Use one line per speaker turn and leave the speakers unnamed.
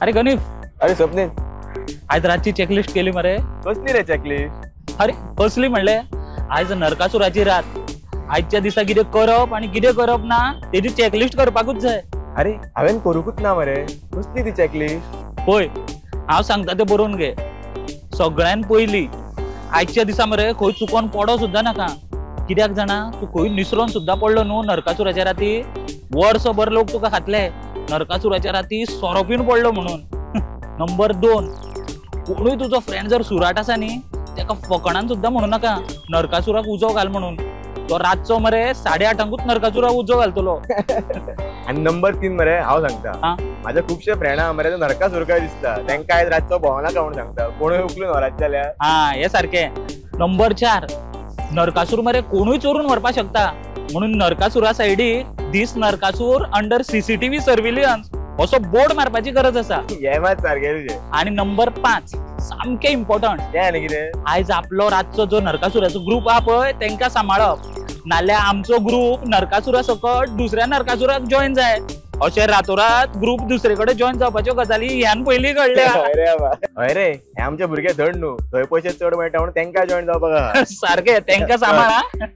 अरे गणेश.
अरे स्वप्नील,
आयज रातची चेकलिस्ट केली मरे.
कसली रे चेकलिस्ट?
अरे कसली म्हणले, आयज नरकासुराची रात. आयच्या दिसा कितें करप आनी कितें करप ना तेजी चेकलिस्ट करपाकूच जाय.
अरे हांवें करूंकूच ना मरे, कसली ती चेकलिस्ट?
पळय हांव सांगता तें बरोवन घे. सगळ्यान पयली आयच्या दिसा मरे खंय चुकोन पडो सुद्दां नाका. कित्याक जाणा, तूं खंय निसरोन सुद्दां पडलो न्हू नरकासुराच्या राती, वर्सभर लोक तुका खातले. नरकासुराच्या राती सोरो पिवन पडलो म्हणून. नंबर 2, कोणूय तुजो फ्रेंड जर सुराट आसा न्ही तेका फकणान सुद्दां म्हणू नाका नरकासुराक उजो घाल म्हणून. तो रातचो मरे 8:30 नरकासुराक उजो घालतलो.
आनी नंबर 3 मरे हांव सांगता, माझ्या खुबशे फ्रेंडा मरे नरकासूर काय दिसता, तेंका आयज रातचो भोंवनाका म्हणून सांगता, कोणूय उखलून व्हरात जाल्यार.
हा हे सारखे. नंबर 4, नरकासूर मरे कोणूय चोरून व्हरपाक शकता म्हणून नरकासुरा सायडीक दीस नरकासूर अंडर सीसीटीव्ही सर्व्हिलन्स असो बोर्ड मारपाची गरज आसा.
हे मात सारखे तुजे.
आणि नंबर 5 सामकें इम्पॉर्टंट,
तें आनी कितें,
आयज आपलो रातचो जो नरकासुराचो ग्रुप आहा पळय तेंकां सांबाळप, नाल्यार आमचो ग्रुप नरकासुरा सकट दुसऱ्या नरकासुराक जॉईन जाय. अशें रातोरात ग्रुप दुसरे कडेन जॉईन जावपाच्यो गजाली ह्यान पयलीं घडल्या.
हय रे, हे आमचे भुरगे धड न्हू, थंय पयशे चड मेळटा म्हणून तेंकां जॉईन जावपाक.
सारकें, तेंकां सांबाळ.